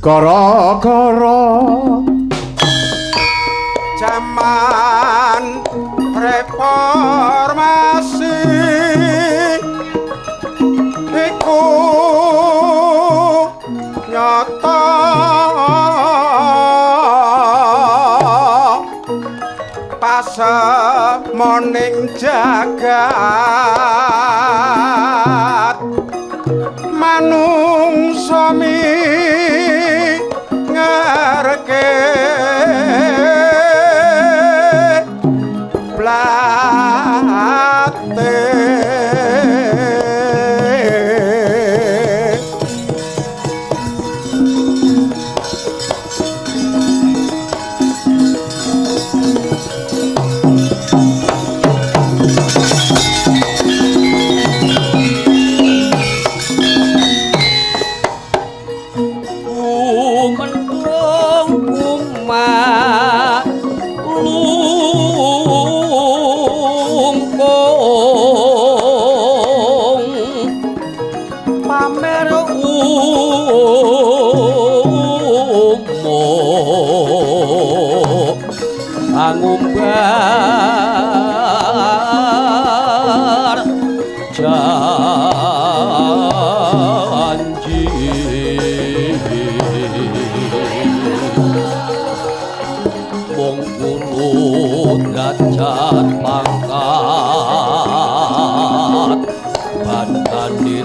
Gara-gara jaman reformasi iku nyata pasemoning jagat manungsa ngerke blate. Angumbar janji mung kuno derajat pangkat bandane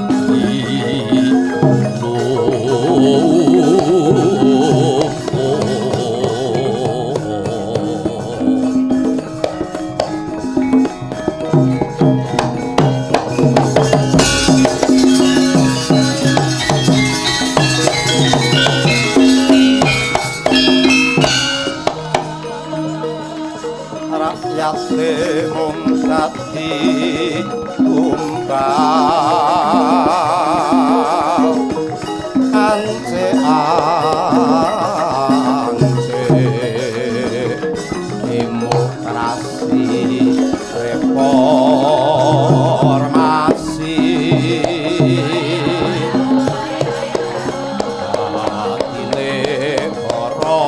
rakyate mung dadi tumbal ance ance demokrasi reformasi atine para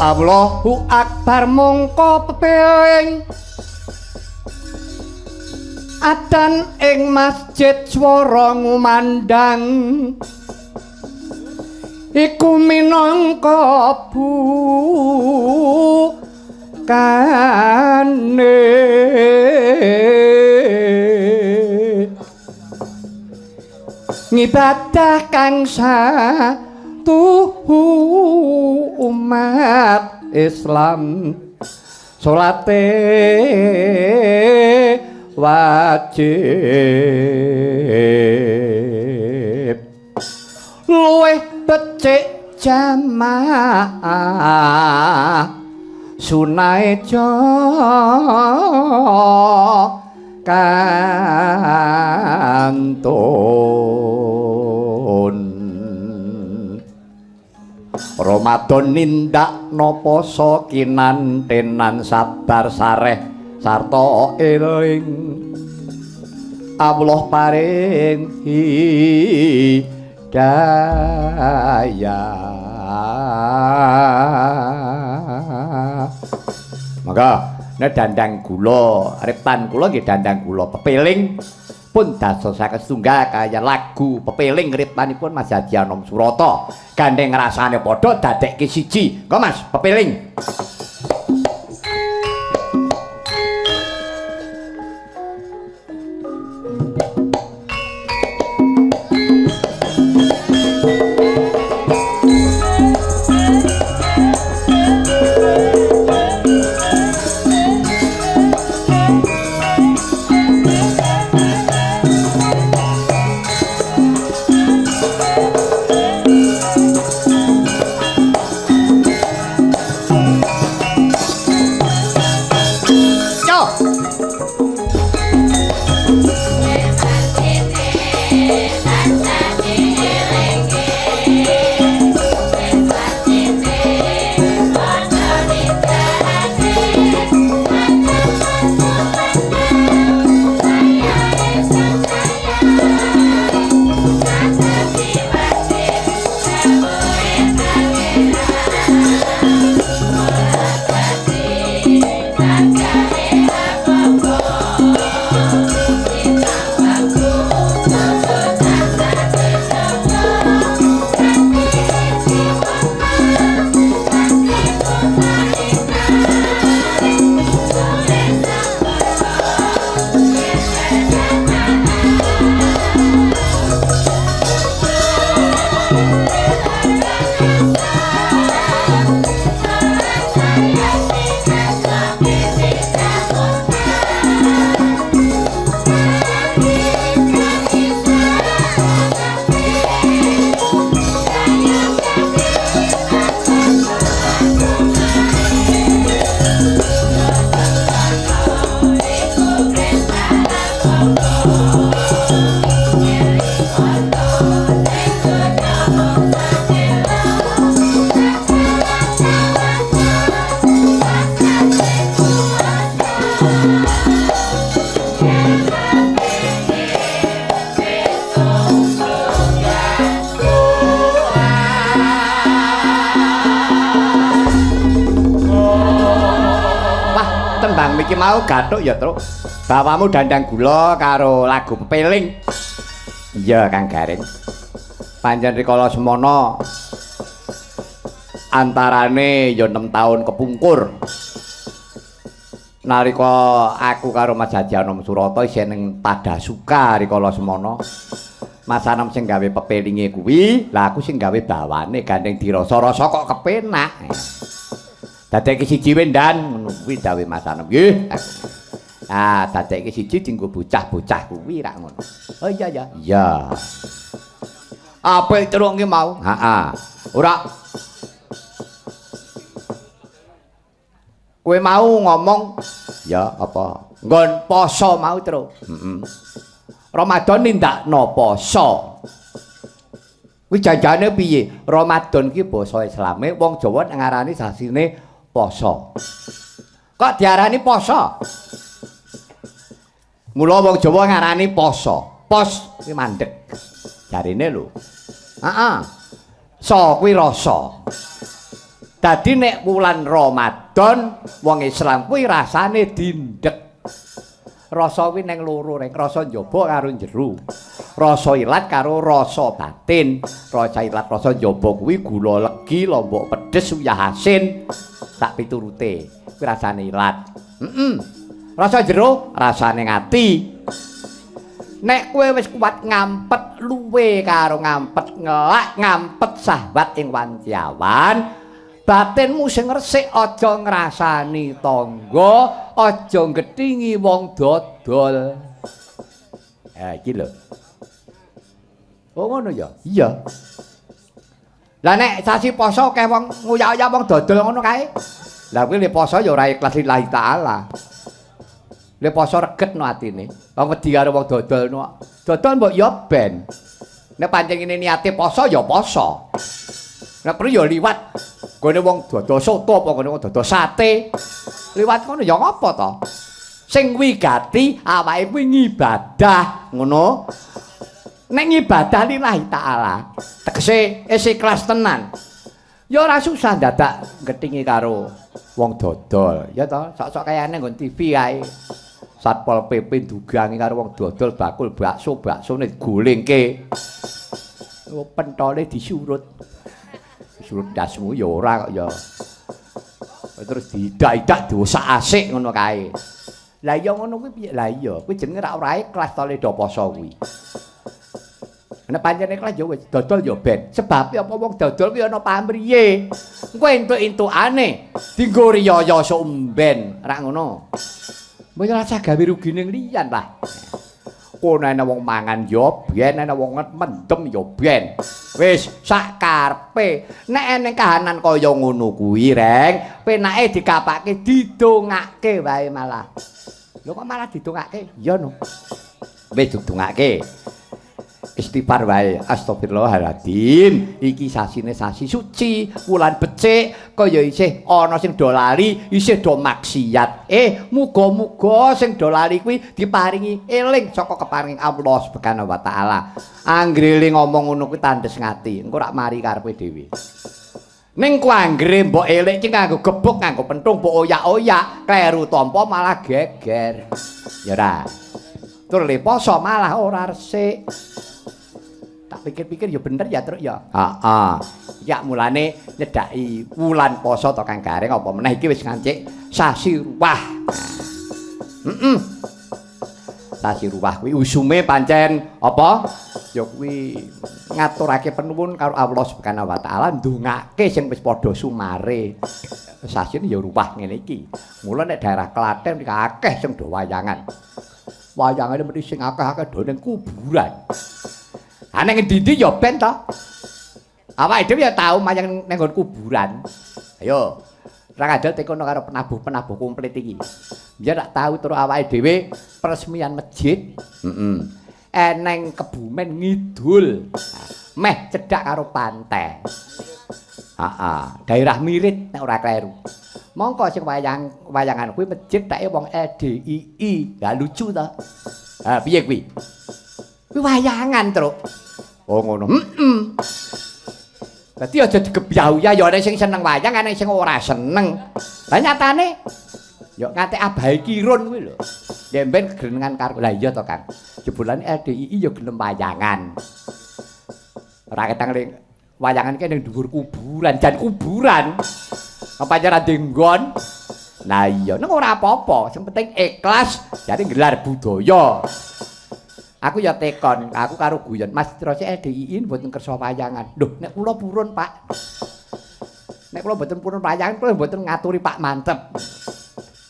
Allahu Akbar mongko pepeling adan ing masjid swara ngumandang iku minangka bukane ngibadah kang satu umat Islam salate wajib. Luwih becik jamaah sunahe kantun. Ramadan nindakno poso kinantenan sabar sareh sarta eling Allah paring hidayah. Maka nek dandang gula riptan kula nggih dandang gula pepeling pun dados setunggal kaya lagu pepeling riptanipun Mas Haji Anom Surata. Gandeng rasane padha dadekke siji. Engko Mas pepeling. Mau gathuk ya, Truk. Bawamu dandang gula karo lagu pepeling. Iya, Kang Gareng. Pancen rikala semono antarane ya 6 tahun kepungkur. Nalika aku karo Mas Haji Anom Surata isih ning Padasuka rikala semono. Mas Anom sing gawe pepelinge kuwi, lah aku sing gawe bawane gandeng dirasa-rasa kok kepenak. Dadekke siji wendan ngono kuwi dawuhe Mas Anom. Nggih. Ah, dadekke siji dienggo bocah-bocah kuwi rak ngono. Oh iya ya. Iya. Apik truk ki mau. Heeh. Ora kowe mau ngomong ya apa? Nggon poso mau, Truk. Heeh. Ramadan nindakno poso. Kuwi janjane piye? Ramadan ki basa Islame wong Jawa ngarani sasine poso. Kok diarani poso? Mula wong Jawa ngarani poso. Pos kuwi mandeg. Jarine lho. Heeh. So kuwi rasa. Dadi nek wulan Ramadan wong Islam kuwi rasane dindek. Rasa kuwi neng loro, reng rasa njaba karo jero. Rasa ilat karo rasa batin. Rasa ilat rasa njaba kuwi gula legi, lombok pedes, uyah asin, sak piturute. Kuwi rasane ilat. Heeh. Rasa jero rasane ngati. Nek kowe wis kuat ngampet luwe karo ngampet ngelak, ngampet sahwat ing wanci awan, batinmu sing resik aja ngrasani tangga, aja nggethingi wong dodol. Ha iki lho. Oh ngono ya? Iya. Lah nek sasi poso akeh wong nguyak-uyak wong dodol ngono kae. Lah kuwi le poso ya ora ikhlas lillahi taala. Le poso reget no atine. Wong wedi karo wong dodol no. Dodol mbok ya ben. Nek pancen ngene niate poso ya poso. Nek perlu ya liwat gone wong dodol soto apa gone wong dodol sate. Liwat ngono ya ngapa to? Sing wigati awake kuwi ngibadah ngono. Nek ngibadah lillahi taala, tegese wis ikhlas tenan. Ya ora susah dadak gethingi karo wong dodol. Ya to, sok-sok kayane nggon TV kae. Satpol PP ndugangi karo wong dodol bakul bakso, baksone digolengke. Oh, pentole disurut. Disurut dasmu ya ora kok ya. Terus diidak-idak diosak-asik ngono kae. Lah iya ngono kuwi piye? Lah iya, kuwi jenenge ra ora ikhlas to le do poso kuwi. Nek pancen ikhlas ya wis dodol ya ben. Sebabe apa wong dodol kuwi ana pamriye. Engko entuk-entukane dienggo riyaya sok mben, ra ngono. Mbok ora usah gawe rugi ning liyan lah. Kono ana wong mangan ya ben, ana wong mendem ya ben. Wis sak karepe. Nek eneng kahanan kaya ngono kuwi, Reng, penake dikapake didongake wae malah. Lho kok malah didongake? Iya no. Wis didongake. Istighfar wae, astagfirullahaladzim. Iki sasine sasi suci, wulan becik, kaya isih ana sing do lali, isih do maksiat. Muga-muga sing do lali kuwi diparingi eling saka keparingan Allah Subhanahu wa taala. Anggere ngomong ngono kuwi tandes ngati, engko rak mari karepe dhewe. Ning ku anggere mbok elik iki nganggo gebuk, nganggo pentung, mbok oyak-oyak, kleru tampa malah geger. Ya ora. Tur le poso malah ora resik. Tak pikir-pikir ya bener ya Truk ya. Heeh. Ya mulane nyedhaki wulan poso to Kang Gareng apa meneh iki wis ngancik sasi ruwah. Heeh. Sasi ruwah kuwi usume pancen apa? Ya kuwi ngaturake penuwun karo Allah Subhanahu wa taala ndongake sing wis padha sumare. Sasine ya ruwah ngene iki. Mula nek daerah Klaten iki akeh sing do wayangan. Wayangane mesti sing akeh-akeh do ning kuburan. Ha ning endi-endi ya ben to. Awake dhewe ya tau mayang ning nggon kuburan. Ayo. Ora kandel tekono karo penabuh-penabuh komplit iki. Biyen tak tau terus awake dhewe peresmian masjid. Heeh. Eneng Kebumen ngidul. Meh cedhak karo pantai. Heeh, daerah Mirit nek ora kleru. Mongko sing wayang wayangan kuwi masjid teke wong LDII. Lah lucu to. Ha piye kuwi? Kuwi wayangan, Truk. Oh ngono. Heeh. Dadi aja digebyah-uyah ya ana sing seneng wayang, ana sing ora seneng. Lah nyatane ya nganti abahe Kirun kuwi lho. Yen ben gegrenengan karo. Lah iya to, Kang. Jebulane LDII ya gelem wayangan. Ora ketang ning wayangan ki ning dhuwur kuburan, jan kuburan. Pancen ra nggon. Lah iya, ning ora apa-apa, sing penting ikhlas, jare nggelar budaya. Aku ya tekon, aku karo guyon, Mas terus LDII mboten kersa wayangan. Lho, nek kula purun, Pak. Nek kula mboten purun wayangan, kula mboten ngaturi Pak Mantep.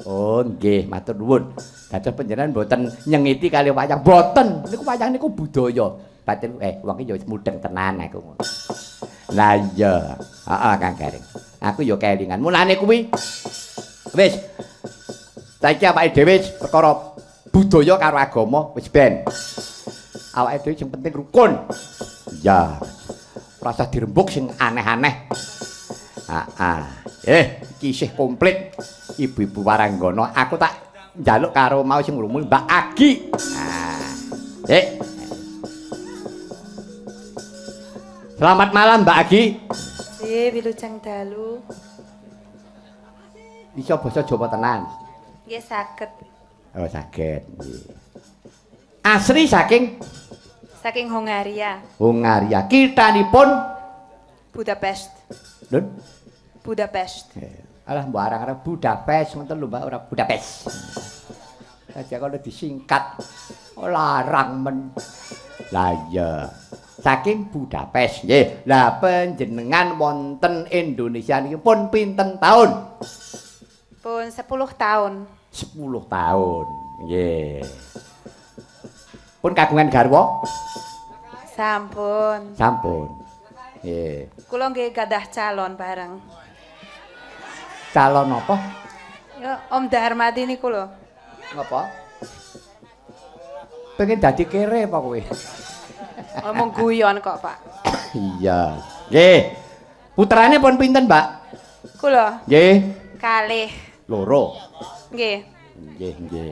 Oh, nggih, matur nuwun. Dados panjenengan mboten nyengiti kali wayang. Mboten, niku wayang niku budaya. Batin wong iki ya wis mudeng tenan aku ngono. Lah iya, heeh Kang Gareng. Aku ya kelingan. Mulane kuwi wis saiki awake dhewe perkara budaya karo agama wis ben. Awake dhewe sing penting rukun. Iya. Ora usah dirembuk sing aneh-aneh. Heeh. Iki isih komplit ibu-ibu waranggana. Aku tak njaluk karo mau sing ngrumu Mbak Agi. Selamat malam Mbak Agi. Nggih, wilujeng dalu. Iso basa Jawa tenan? Nggih, saged. Oh, saged. Nggih. Asri saking saking Hongaria. Hongaria. Kitanipun Budapest. Lho? Budapest. Alah mbok arang-arang Budapest ngoten lho Mbak, ora Budapest. Aja kalau disingkat larang men. Lah iya. Saking Budapest nggih. Lah panjenengan wonten Indonesia niki pun pinten taun? Pun 10 tahun. 10 tahun. Nggih. Pun kagungan garwa? Sampun. Sampun. Nggih. Kula nggih gadah calon bareng. Calon apa? Ya Om Darmadi niku lho. Ngapa? Pengen dadi kere apa kowe? Ngomong guyon kok, Pak. Iya. Nggih. Putrane pun pinten, Mbak? Kula. Nggih. Kalih. Loro. Nggih. Nggih, nggih.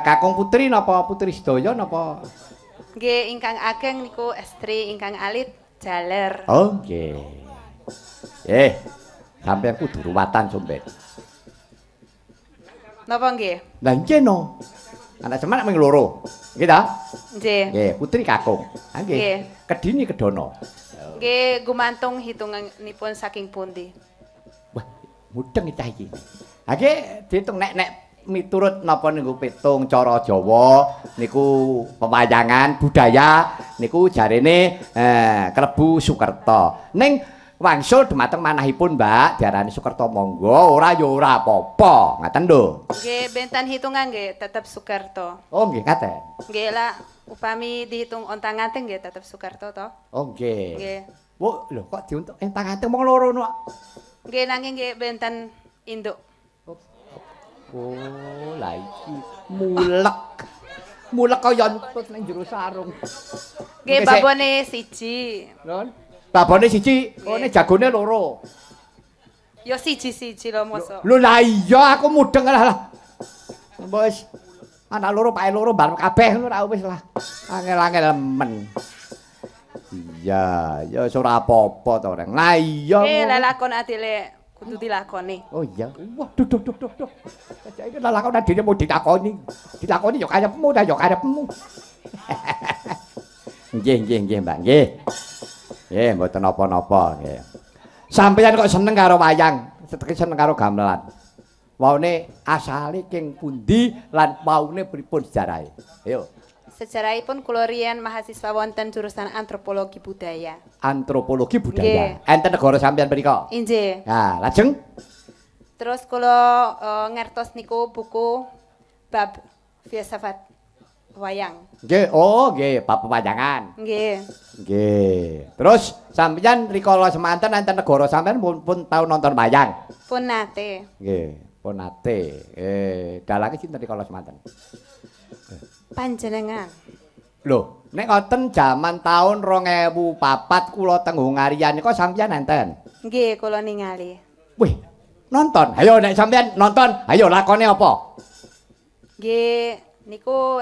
Kakung putri napa putri sedaya napa? Nggih, ingkang ageng niku estri, ingkang alit jaler. Oh, nggih. Sampeyan kudu ruwatan sampeyan. Napa nggih? Lah nggih no. Anak sampeyan mung loro. Nggih ta? Nggih. Nggih, putri kakung. Ha nggih. Kedini kedono. Nggih, gumantung hitunganipun saking pundi? Wah, mudeng cah iki. Ha nggih, diitung nek miturut napa niku pitung cara Jawa niku pewayangan budaya niku jarene klebu Sukerta. Ning wangsul dumateng manahipun, Mbak, diarani Sukerta monggo, ora ya ora apa-apa. Ngaten lho. Nggih, benten hitungan nggih tetep Sukerta. Oh, nggih ngaten. Nggih lah, upami dihitung ontang-anting nggih tetep Sukerta to. Oh, nggih. Nggih. Wo, lho kok diuntuk entang-anting mung loro no. Nggih, nanging nggih benten induk. Oh, lah iki mulek. Mulek kaya entut ning jero sarung. Nggih, babone siji. Lho. Babone siji, kene jagone loro. Ya siji-siji lho mosok. Lho lah iya aku mudeng lah lah. Wis anak loro pake loro bareng kabeh ngono ra wis lah. Angel-angel men. Iya, ya wis ora apa-apa to, Reng. Lah iya. Lelakon adile kudu dilakoni. Oh iya. Wah, duh duh duh duh. Saiki lelakon adile mau ditakoni. Ditakoni ya karepmu ta ya karepmu. Nggih, nggih, nggih, Mbak. Nggih. Nggih, mboten napa-napa nggih. Sampeyan kok seneng karo wayang, seneng karo gamelan. Waune asale king pundi lan waune pripun sejarahe? Ayo. Sejarahipun kula riyen mahasiswa wonten jurusan antropologi budaya. Antropologi budaya. Enten negara sampeyan mriku? Inggih. Nah, lajeng terus kula ngertos niku buku bab filsafat wayang. Nggih, oh nggih, bab pewayangan. Nggih. Nggih. Terus sampeyan rikala semanten enten negara sampeyan pun tau nonton wayang? Pun nate. Nggih, pun nate. Dalange sinten rikala semanten? Panjenengan. Lho, nek ngoten jaman taun 2004 kula teng Hongaria nika sampeyan enten? Nggih, kula ningali. Wih, nonton. Ayo nek sampeyan nonton, ayo lakone apa? Nggih, niku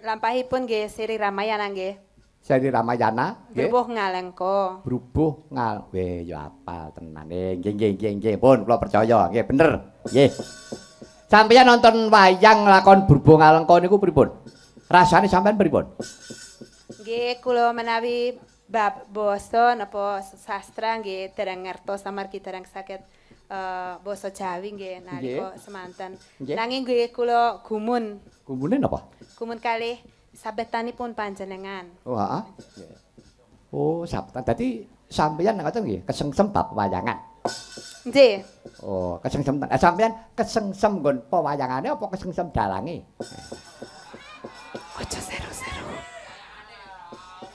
lampahipun nggih seri Ramayana nggih. Seri Ramayana nggih. Brubuh Ngalengka. Brubuh ngal. Weh, ya apal tenan. Nggih, nggih, nggih, nggih. Pun kula percaya. Nggih, bener. Nggih. Sampeyan nonton wayang lakon Brubuh Ngalengka niku pripun? Rasane sampeyan pripun? Nggih, kula menawi bab basa napa sastra nggih dereng ngertos amargi dereng saged basa Jawi nggih nalika semanten. Nanging nggih kula gumun. Gumune napa? Gumun kalih sabetanipun panjenengan. Oh, heeh. Oh, sabetan. Dadi sampeyan ngoten nggih kesengsem bab wayangan. Nggih. Oh, kesengsem. Sampeyan kesengsem nggon pewayangane apa kesengsem dalange? Aja seru-seru.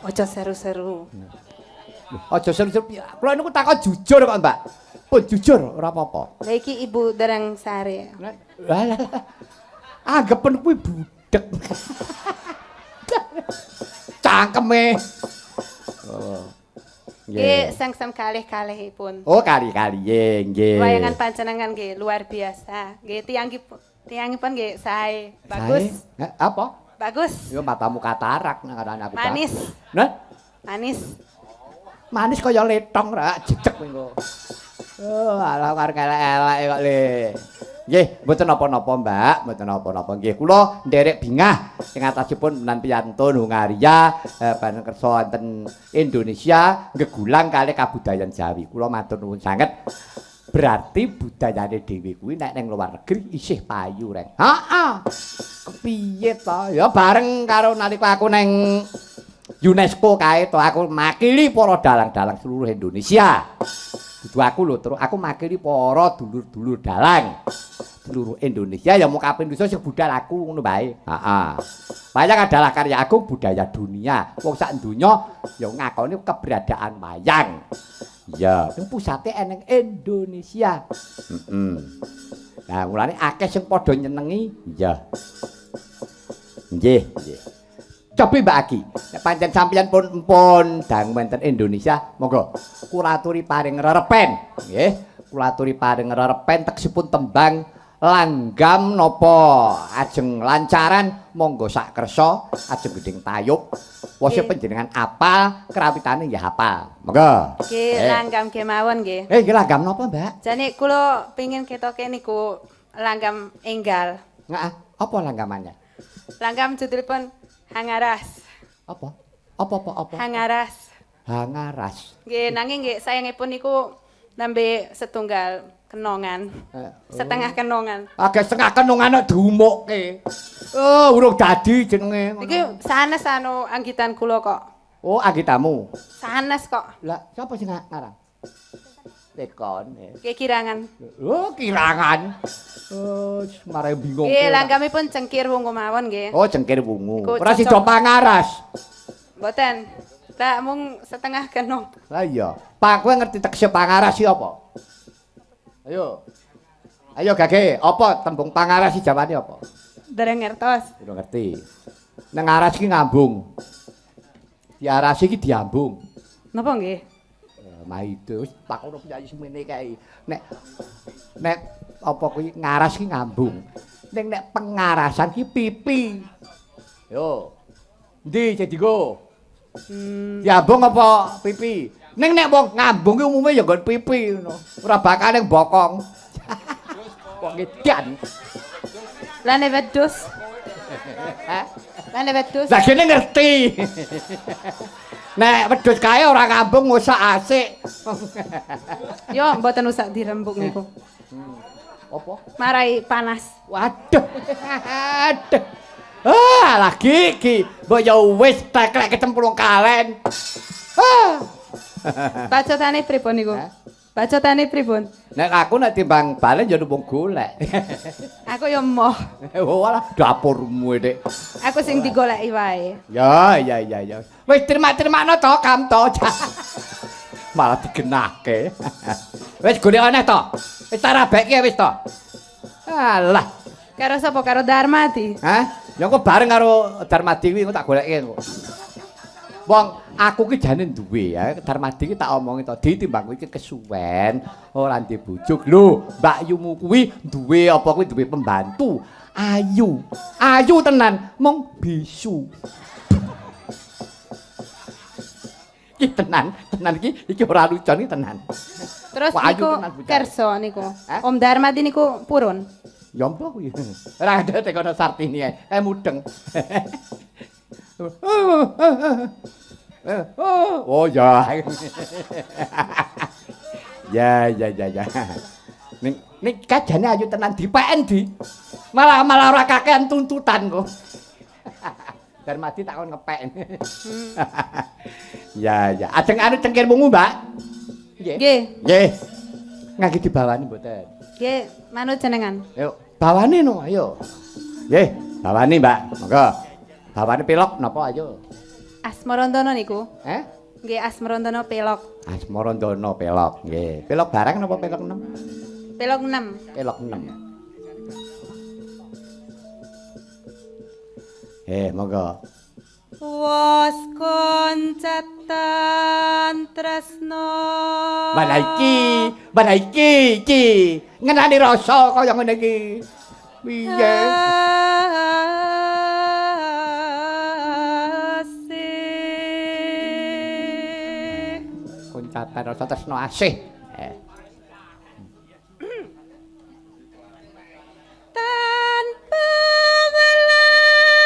Aja seru-seru. Aja seru-seru. Kula niku takon jujur kok, Mbak. Pun jujur ora apa-apa. Lah iki Ibu dereng sare. Lah lah. Anggepen kuwi budhek. Cangkeme. Oh. Nggih, sengsem kalih-kalihipun. Oh, kali-kalihe nggih. Wayangan panjenengan nggih luar biasa. Nggih tiyangipun nggih sae. Bagus. Sae? Apa? Bagus. Yo matamu katarak nang ngarani aku. Manis. Nah? Manis. Manis kaya letong ra jejeg kowe engko. Oh, alah karep elek-elek kok le. Nggih, mboten napa-napa, Mbak, mboten napa-napa. Nggih, kula nderek bingah ing atasipun menan piyantun Hongaria bareng kersa wonten Indonesia ngegulang kalih kabudayan Jawi. Kula matur nuwun sanget. Berarti budayane dhewe kuwi nek ning luar negeri isih payu, Reng. Heeh. Kepiye to? Ya bareng karo nalika aku neng UNESCO kae to aku makili para dalang-dalang seluruh Indonesia. Dudu aku lho, Truk. Aku makili para dulur-dulur dalang. Seluruh Indonesia ya mung kabeh Indonesia sing budal aku ngono bae. Heeh. Wayang adalah karya agung budaya dunia. Wong sak donya ya ngakoni keberadaan wayang. Iya, ning pusate eneng Indonesia. Heeh. Nah, mulane akeh sing padha nyenengi. Iya. Nggih, nggih. Cobi Mbak Aki, nek pancen sampeyan pun empun dangu wonten Indonesia, monggo kula aturi paring rerepen. Nggih, kula aturi paring rerepen tegesipun tembang langgam napa ajeng lancaran monggo sak kersa ajeng gendhing tayub. Wose panjenengan apal, krawitane ya hafal. Monggo. Nggih, langgam kemawon nggih. Nggih langgam napa, Mbak? Jane kula pengin ketoke niku langgam enggal. Heeh, apa langgamannya? Langgam judulipun Hangaras. Apa? Apa? Hangaras. Hangaras. Nggih, nanging nggih sayangipun niku nembe setunggal kenongan. Setengah kenongan. Agak setengah kenongan kok diumukke. Oh, urung dadi jenenge. Iki sanes anu anggitan kula kok. Oh, anggitamu. Sanes kok. Lah, sapa sing ngarang? Tekon. Nggih kirangan. Oh, kirangan. Oh, marai bingung. Nggih, langgamipun cengkir wungu mawon nggih. Oh, cengkir wungu. Ora sida pangaras. Mboten. Lah mung setengah kenong. Lah iya. Pak kowe ngerti tegese pangaras iki apa? Ayo. Ayo Gage, apa tembung pangaras iki jawane apa? Dereng ngertos. Durung ngerti. Nang aras iki ngambung. Diarasi iki diambung. Napa nggih? Maido wis takono piyayi semene kae. Nek nek apa kuwi ngaras ki ngambung. Ning nek pengarasan ki pipi. Yo. Endi sing dienggo? Diambung apa pipi? Ning nek wong ngambung ki umume ya nggon pipi ngono. Ora bakal ning bokong. Wong edan. Lah nek wedhus. Hah? Lah nek wedhus. Lah kene ngerti. Nek wedhus kae ora ngambung ngusak asik. Yo mboten usah dirembuk niku. Apa? Marai panas. Waduh. Aduh. Ah, lagi iki. Mbok ya wis teklek kecemplung kalen. Ah. Bacotane pripun niku? Bacotane pripun? Nek aku nek timbang balen ya numpung golek. Aku ya emoh. Oh alah dapurmu Dik. Aku sing digoleki wae. Ya ya ya ya. Wis terima-terimano to Kamto. Malah digenahke. Wis golek aneh to. Wis tak rabeke wis to. Alah. Karo sapa? Karo Darmadi. Hah? Ya engko bareng karo Darmadi kuwi engko tak goleke engko. Wong aku ki jane duwe ya, Darmadi ki tak omongi to, ditimbang kowe iki kesuwen, ora ndek bojo. Lho, Mbakyumu kuwi duwe apa kuwi duwe pembantu. Ayu. Ayu tenan, mung bisu. Iki tenan, tenan iki iki ora lucon iki tenan. Terus niku kersa niku. Om Darmadi niku purun. Ya mbah kuwi. Ora ada tekono Sartini ae, mudeng. Oh ya. Ya ya ya ya. Ning ning kajane ayu tenan dipeken di. Malah malah ora kakean tuntutan kok. Darmadi tak kon ngepek. Ya ya. Ajeng anu cengkir wungu, Mbak. Nggih. Nggih. Nggih. Ngangge dibawani mboten? Nggih, manut jenengan. Ayo, bawane no, ayo. Nggih, bawane, Mbak. Monggo. Bawane pelok napa ayo? Asmarandana niku. Eh? Nggih, Asmarandana pelok. Asmarandana pelok, nggih. Pelok barang napa pelok 6? Pelok 6. Pelok 6. Monggo. Was koncatan tresno. Mana iki, iki. Ngenani rasa kaya ngene iki. Piye? Koncatan rasa tresno asih. Tanpa welas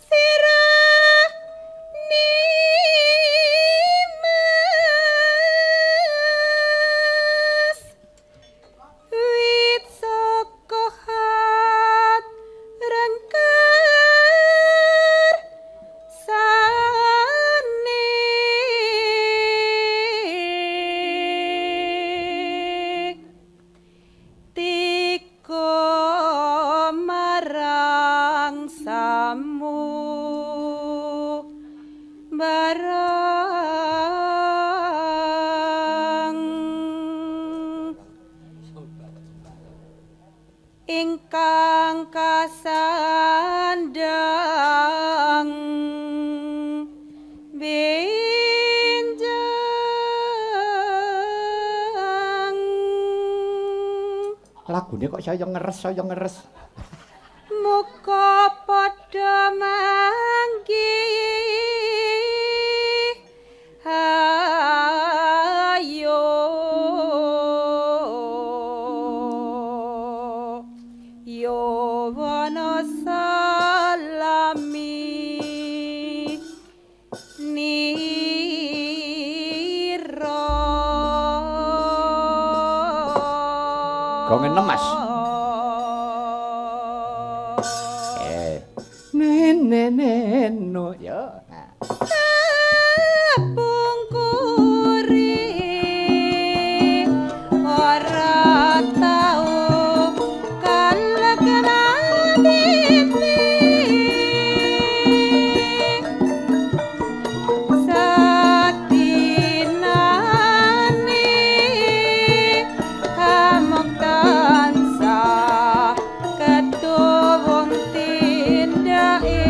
sirah nimas wit saka hat rengkar sane. Lagune kok saya ngeres, saya ngeres. Muga padha manggih ayo yo wana salami nira. Gong enem, Mas. Neno ya. Pungkuri ora tau kalekran titi satinane among tansah ketuwung tindake.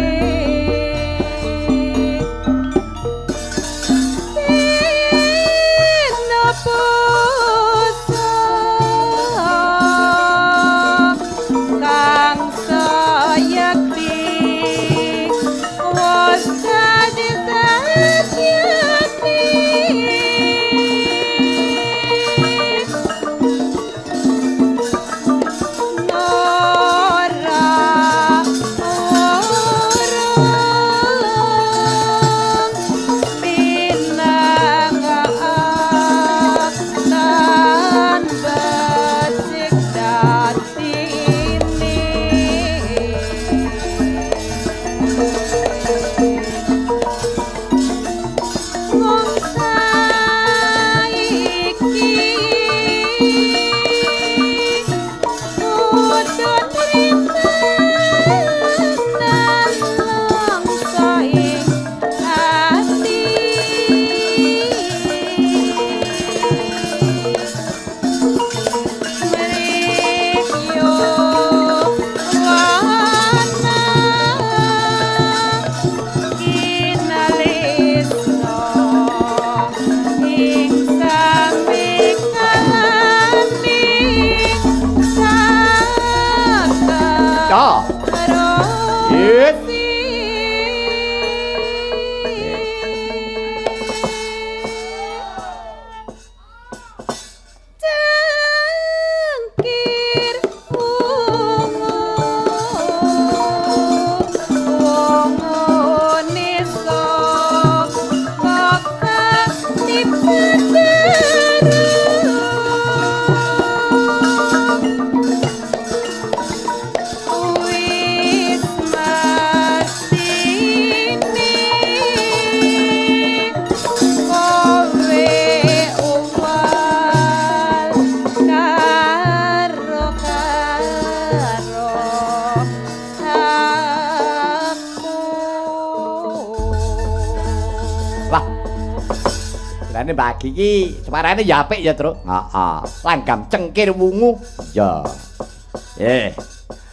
Mbak iki suarane ya apik ya, Truk. Heeh. Langgam cengkir wungu. Ya.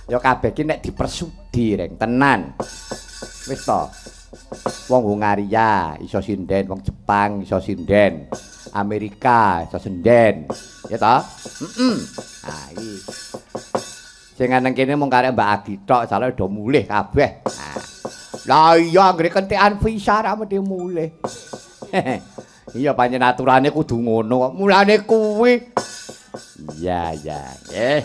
Ya kabeh iki nek dipersudi reng tenan. Wis to. Wong Hungaria iso sinden, wong Jepang iso sinden, Amerika iso sinden. Ya to? Heeh. Nah iki. Sing nang kene mung karek Mbak Agi tok, soalé do mulih kabeh. Nah. Lah iya anggere kentekan visa ra mesti mulih. Iya pancen aturane kudu ngono kok. Mulane kuwi. Iya, iya. Nggih.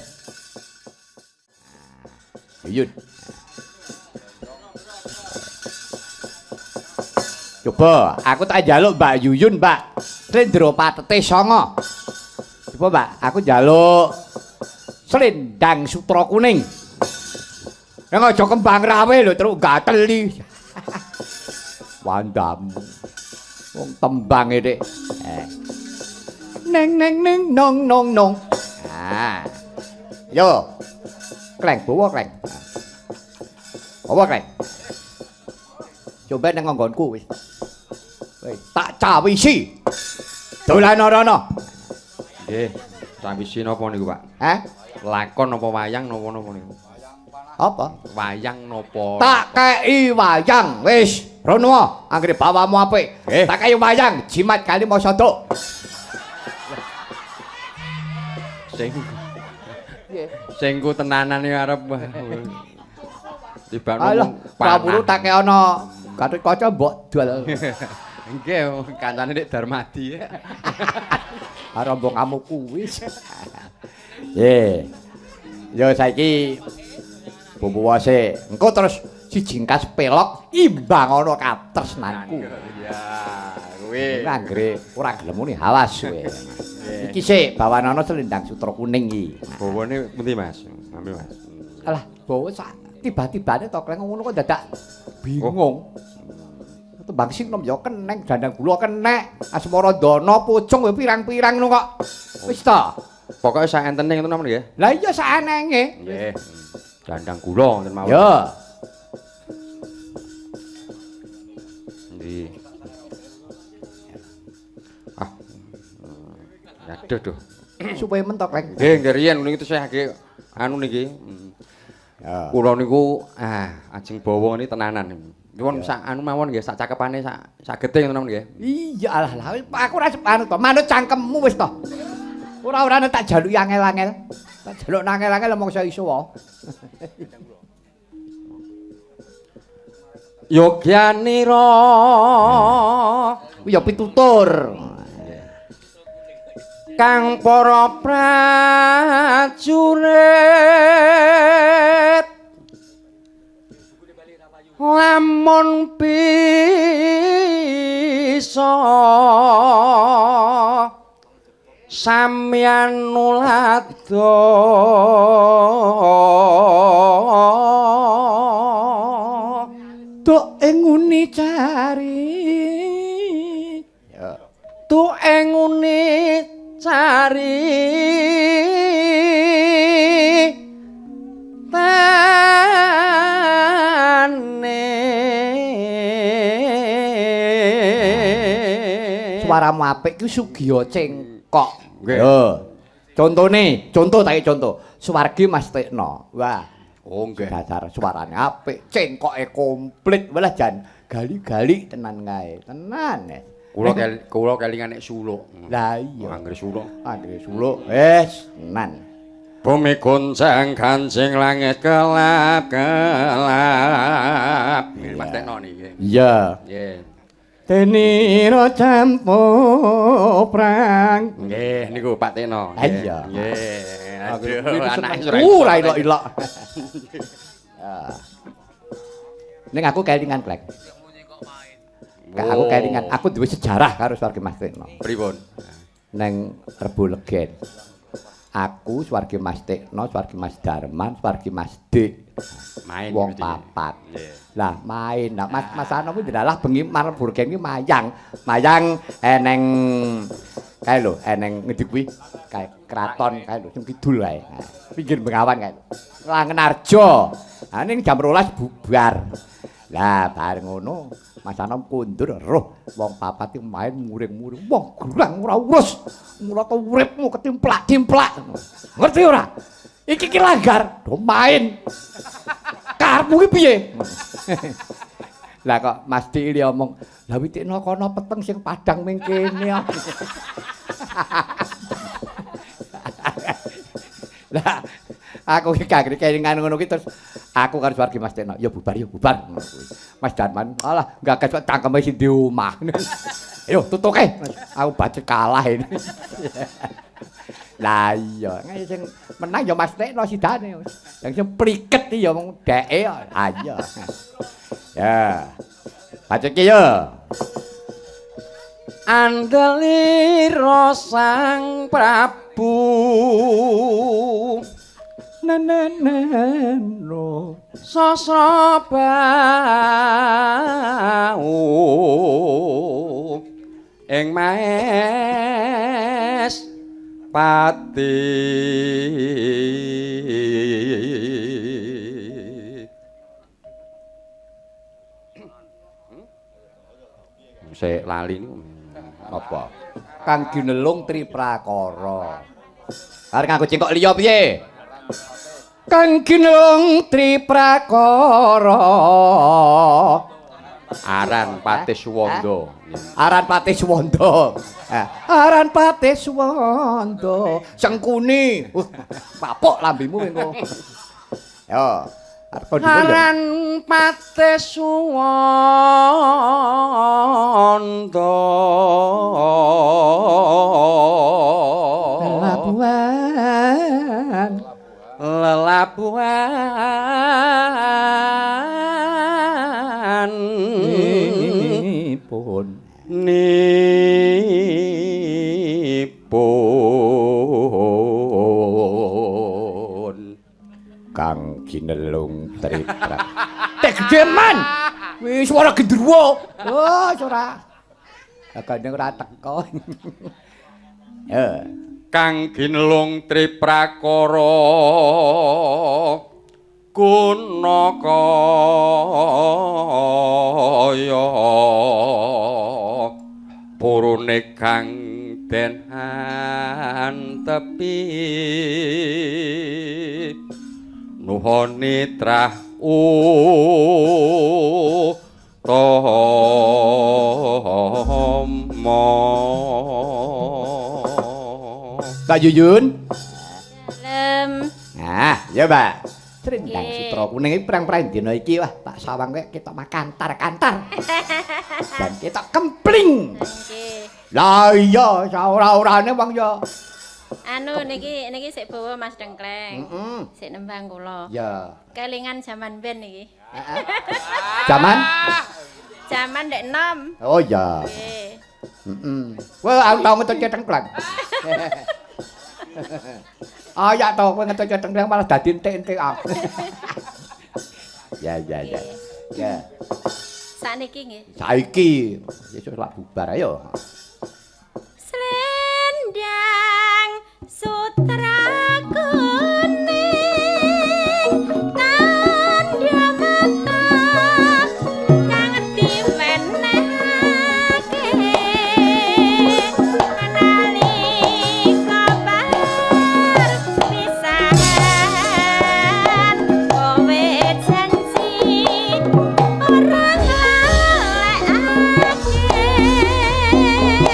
Yun. Coba aku tak njaluk Mbak Yuyun, Mbak. Slendro patete 9. Coba, Mbak, aku njaluk selendang sutra kuning. Yang aja kembang rawe lho, terus gateli. Wandamu. Wong tembang e, Dik. Neng neng neng nong nong nong. Ah. Yo. Kleng bawa kleng. Bawa kleng. Coba nang nggonku wis. Wis tak cawisi. Dolan rono. Nggih, cawisi napa niku, Pak? Hah? Lakon napa wayang napa napa niku? Apa? Wayang napa? Tak kei wayang wis. Rono, anggere bawamu apik. Tak kei wayang jimat kali mau sodok. Sing Piye? Sing ku tenanan iki arep. Tibakno. Alah, Prawuru tak ana Gatotkaca mbok dol. Nggih, kancane Dik Darmadi. Rombong kamu kuwi. Nggih. Ya saiki bumbu wase. Engko terus sijingkas pelok imbang ana katresnanku. Iya, kuwi. Anggere ora gelem muni awas kowe. Iki sik bawanana selendang sutra kuning iki. Bawane pundi, Mas? Ambil, Mas. Alah, bawa sak tiba-tibane to kleng ngono kok dadak bingung. Tembang sinom ya keneng, dandang gula kenek, asmarandana pocong ya pirang-pirang ngono kok. Wis ta. Pokoke sak entene ngoten napa nggih? Lah iya sak enenge. Nggih. Dandang gula ngoten mawon. Ya. Endi? Ah. Aduh duh. Supaya mentok kleng. Nggih, nggih riyen niku tesih agek anu niki. Ya. Kula niku ajeng bawa niki tenanan. Nyuwun sak anu mawon nggih, sak cakepane sak sagete ngoten nggih. Iya alah lah aku ora anu to, manut cangkemmu wis to. Ora-ora tak jaluki angel-angel. Tak jaluk angel-angel mongso iso wae. Yogyanira kuwi ya pitutur. Kang para prajurit lamun bisa samyan nulado tuk ing nguni cari ya tuk ing nguni cari tane. Suaramu apik ku sugiya cengkok. Nggih. Yo. Contone, contoh tak contoh. Suwargi Mas Tekno. Wah. Oh nggih. Dasar suarane apik, cengkoke komplit. Walah jan gali-gali tenan kae. Tenan. Kula kelingan nek suluk. Lah iya. Anggere suluk. Anggere suluk. Wis, tenan. Bumi goncang kancing langit kelap-kelap. Mas Tekno niki. Iya. Nggih. Tenira campo prang. Nggih niku Pak Tekno. Iya. Nggih. Aduh, anake ora ilok-ilok. Ning aku kelingan klek. Aku kelingan, aku duwe sejarah karo Swargi Mas Tekno. Pripun? Neng Rebo Legen. Aku Swargi Mas Tekno, Swargi Mas Darman, Swargi Mas Dik. Main wong papat. Lah main. Lah Mas Mas Ano kuwi ndalah bengi marang Rebo Legen ki mayang. Mayang eneng kae lho, eneng ngendi kuwi? Kae kraton kae lho, sing kidul kae. Pinggir Bengawan kae. Langenarjo. Ha ning jam 12 bubar. Lah bareng ngono Mas Anom kundur roh wong papat iki main muring-muring wong gerang ora urus mula uripmu ketimplak-timplak ngerti ora iki ki langgar do main karepmu ki piye lah kok Mas Dik li omong lah witikno kono peteng sing padang ning kene. Lah aku ki kagere kelingan ngono ki terus aku karo Swargi Mas Tekno ya bubar ya bubar ngono kuwi. Mas Darman alah gagas cangkeme sing di omah. Ayo tutuke. Aku bacet kalah ini. Lah iya, sing menang ya Mas Tekno sidane. Yang sing pliket iki ya wong dheke. Ah iya. Ya. Bacet ki ya. Andelira Sang Prabu Nananano Sasrabahu ing Maes Pati. Sik lali niku apa? Kang ginelung Triprakara. Arep nganggo cengkok liya piye? Kang ginelung Triprakara. Aran Patih Suwanda. Aran Patih Suwanda. Aran Patih Suwanda. Sengkuni. Papuk lambimu engko. Yo. Aran Patih Suwanda. Lelabuhan. Lelabuhan. Nipun. Nipun. Kang ginelung tripra. Tek gedeman. Wis suara gendruwo. Oh, ora. Gandeng ora teko. Ya. Kang ginelung triprakara gunakaya purune kang den antepi nuhoni trah utama. Mbak Yuyun. Dalem. Nah, ya Mbak. Selendang sutra kuning iki prang-prang dina iki wah tak sawang kowe ketok makantar-kantar. Dan ketok kempling. Nggih. Lah iya, ora-orane wong ya. Anu niki niki sik bawa Mas Dengkleng. Heeh. Sik nembang kula. Ya. Kelingan jaman ben niki. Heeh. Jaman? Jaman ndek enom. Oh iya. Nggih. Heeh. Wah, aku tau ngetut cengkleng. Ah ya tau kowe ngetut cengkleng malah dadi entik-entik aku. Ya ya ya. Ya. Sakniki nggih. Saiki sesuk lak bubar ayo. Selendang sutra kuning tandha mata kang diwenehake nalika perpisahan kowe janji ora nglalekake.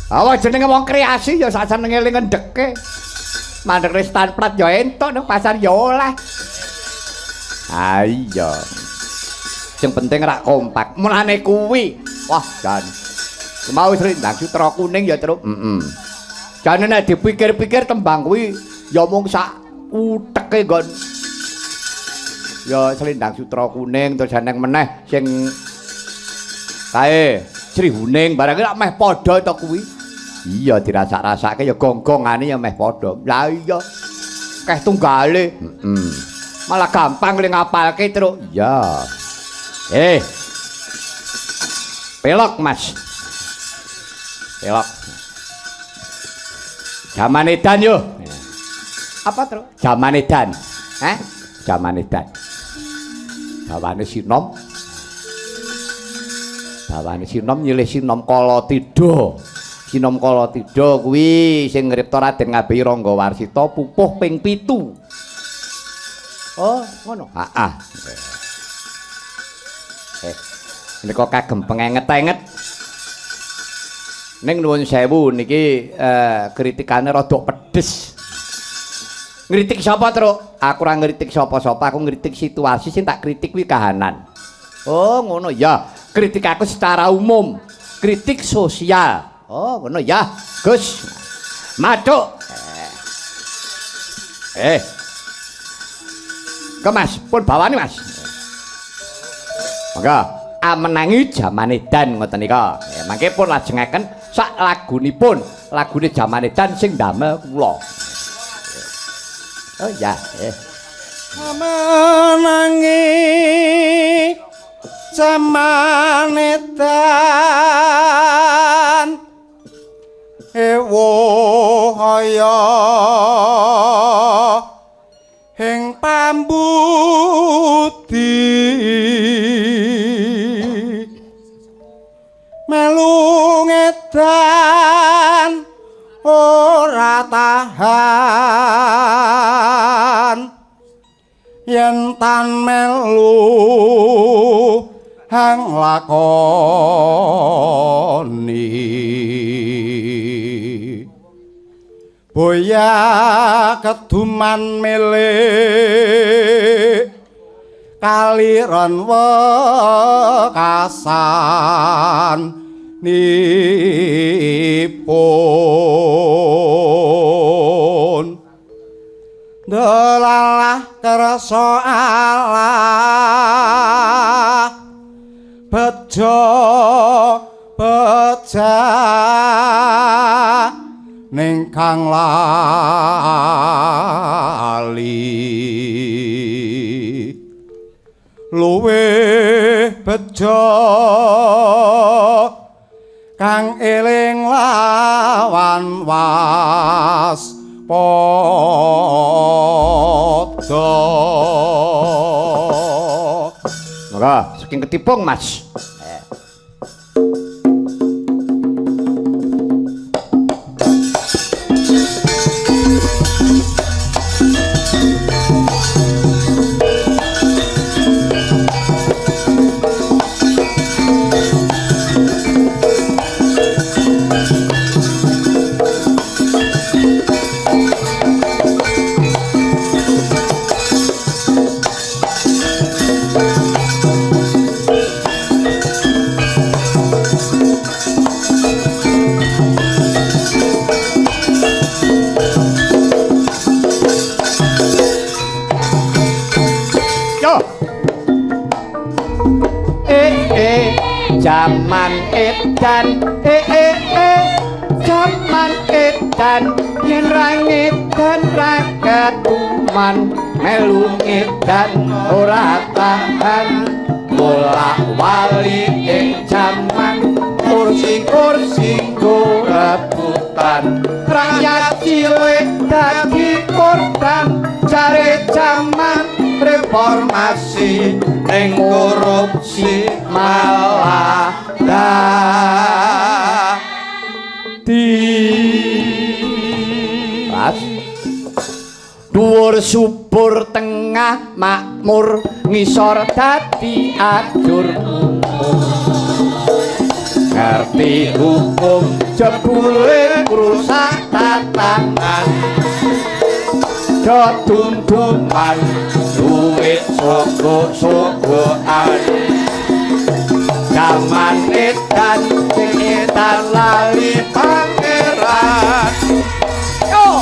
Awa jenenge wong kreasi ya sak senenge ling ngendheke. Mandek stanplat ya entuk nang pasar ya oleh. Ha iya. Sing penting rak kompak. Mulane kuwi. Wah, jan. Mau Selendang Sutra Kuning ya, Truk. Heeh. Jane nek dipikir-pikir tembang kuwi ya mung sak uteke nggon. Ya Selendang Sutra Kuning terus eneng meneh sing kae Sri Huning barang lak meh padha to kuwi. Iya dirasak-rasake ya gong-gongane ya meh padha. Lah iya. Keh tunggale. Heeh. Malah gampang le ngapalke, Truk. Iya. Pelok, Mas. Pelok. Jaman edan yo. Apa, Truk? Jaman edan. Heh? Jaman edan. Bawane sinom. Bawane sinom nyilih sinom kala tidha. Sinom kala tidha kuwi sing ngripta Raden Ngabehi Rangga Warsita pupuh ping 7. Oh, ngono. Heeh. Menika kagem pengenget-enget. Ning nuwun sewu niki kritikane rada pedes. Ngritik sapa, Truk? Aku ora ngritik sapa-sapa, aku ngritik situasi sing tak kritik kuwi kahanan. Oh, ngono ya. Kritik aku secara umum, kritik sosial. Oh, ngono ya. Gus. Mathuk. Ke Mas, pun bawane, Mas. Monggo. Amenangi jaman edan ngoten nika. Mangke pun lajengaken sak lagunipun, lagune jaman edan sing ndamel kula. Oh ya, Amenangi jaman edan ewo aya ing pambudi melu ngedan ora tahan yen tan melu hang lakoni boya keduman milik kaliron wekasan nipun delalah kersa Allah bejo beja ning kang lali luwih bejo kang eling lawan waspada. Monggo saking ketipung, Mas. Jaman edan jaman edan yen ra ngedan ra ketuman melu ngedan ora tahan bolak wali ing jaman kursi-kursi go rebutan rakyat cilik dadi korban jare jaman reformasi ning korupsi malah dadi. Pas dhuwur subur tengah makmur ngisor dadi ajur. Ngerti hukum jebule ngrusak tatanan. Do dum-duman duwe sogok-sogokan. Jaman edan sing edan lali pangeran. Yo.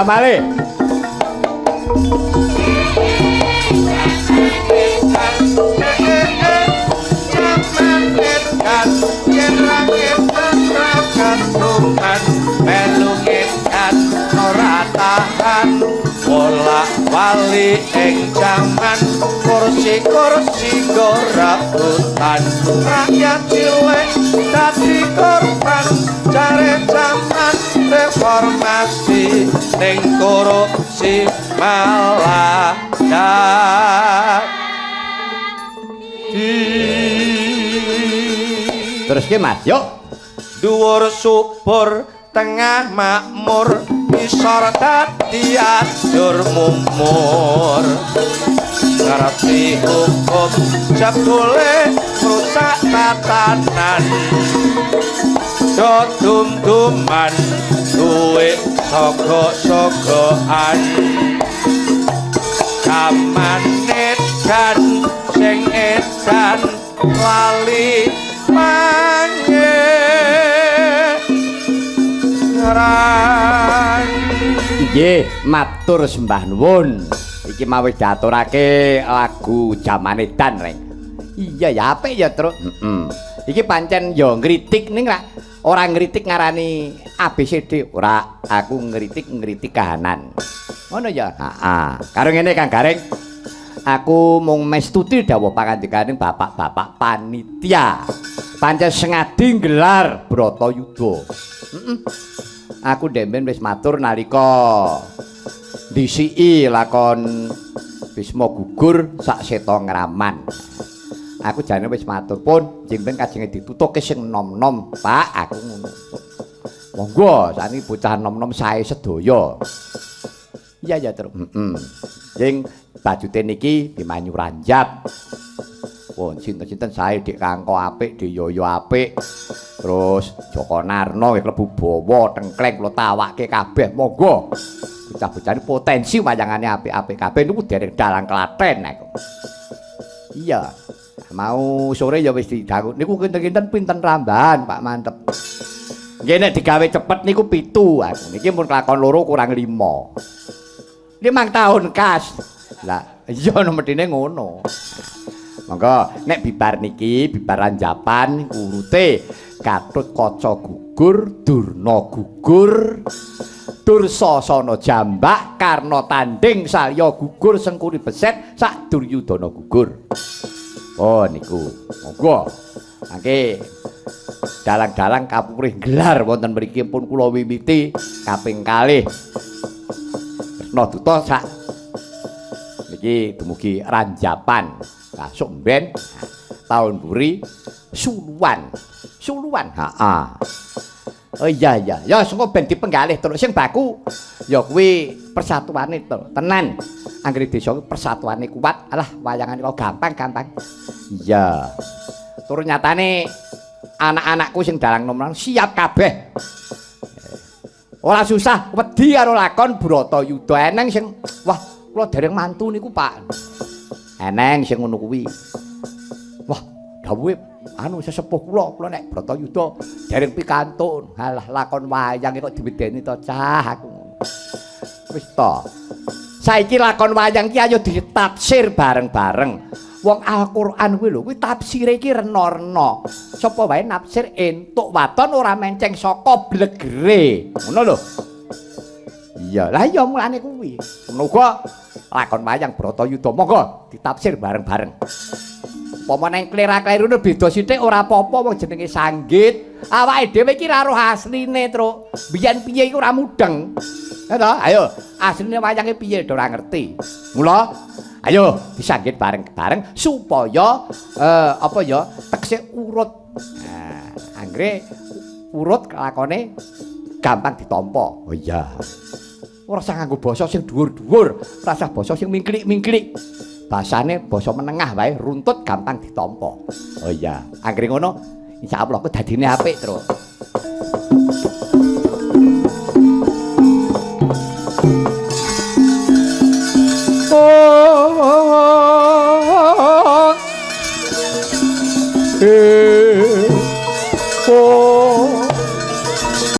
Malih. Bolak-balik ing jaman kursi-kursi gorabutan, rakyat cilik dadi korban jare jaman reformasi ning korupsi malah dadi. Terus ki Mas, yuk. Dhuwur subur, tengah makmur, isor dadi ajur mumur. Ngerti hukum jebule ngrusak tatanan. Do dum-duman duwe sogok-sogokan. Jaman edan sing edan lali pangeran. Nggih, matur sembah nuwun. Iki mau wis diaturake lagu jaman edan, Reng. Iya ya apik ya, Truk. Heeh. Iki pancen ya ngritik ning ra ora ngritik ngarani ABCD, ora, aku ngritik-ngritik kahanan. Ngono ya? Heeh. Karo ngene Kang Gareng, aku mung mestuti dawuh pangandikaning bapak-bapak panitia. Pancen sengadi nggelar Bratayuda. Heeh. Aku ndemben wis matur nalika dhisiki lakon Bisma gugur sak seta ngraman. Aku jane wis matur pun jengben kajenge ditutuke sing nom-nom, Pak, aku ngono. Monggo sakniki bocah nom-nom sae sedaya. Iya ya, Truk. Heeh. Sing bajute niki Bimanyu Ranjap. Pun sinten-sinten sae Dik Kangko apik, Dik Yoyo apik. Terus Joko Narno wis klebu bawa tengkleng kula tawake kabeh. Monggo. Bocah-bocah potensi wayangane apik-apik kabeh niku dereng dalang Klaten aku. Iya. Mau sore ya wis didangu. Niku kinten-kinten pinten rambahan Pak Mantep. Nggih nek digawe cepet niku 7 aku. Niki pun kelakon loro kurang 5. 5 tahun kas. Lah iya mestine ngono. Monggo nek bibar niki bibar ranjapan urute Gatotkaca gugur, Durna gugur, Dursasana jambak, Karna tanding, Salya gugur, Sengkuni beset, sak Duryudana gugur. Oh niku. Monggo. Mangke dalang-dalang kapurih gelar wonten mriki pun kula wiwiti kaping kalih. Kresna Duta sak niki dumugi ranjapan. Kasuk mben taun mburi suluan. Suluan. Heeh. Oh iya iya, ya sengko ben dipenggalih terus sing baku ya kuwi persatuane to. Tenan. Anggere desa kuwi persatuane kuat, alah wayangane kok gampang-gampang. Iya. Tur nyatane anak-anakku sing dalang nom siap kabeh. Ora susah wedi karo lakon Bratayuda. Eneng sing wah kula dereng mantu niku Pak. Eneng sing ngono kuwi. Wah, dawuhe anu sesepuh kula, kula nek Bratayuda dereng pikantuk. Halah lakon wayang kok diwedeni to cah aku. Wis to. Saiki lakon wayang ki ayo ditafsir bareng-bareng. Wong Al-Qur'an kuwi lho, kuwi tafsire iki rena-rena. Sapa wae nafsir entuk waton ora menceng saka blegere. Ngono lho. Iya, lah iya mulane kuwi. Ngono uga lakon wayang Bratayuda monggo ditafsir bareng-bareng. Upama nang klera-klerune beda sithik ora apa-apa wong jenenge sanggit. Awake dhewe iki ra roh asline, Truk. Biyen piye iku ora mudeng. Ya toh? Ayo, asline wayange piye do ora ngerti. Mula ayo disanggit bareng-bareng supaya apa ya tekse urut. Nah, anggere urut lakone gampang ditampa. Oh iya. Ora usah nganggo basa sing dhuwur-dhuwur, ora usah basa sing mingklik-mingklik. Basane basa menengah wae, runtut gampang ditampa. Oh iya, anggere ngono insyaallah ku dadine apik, Truk.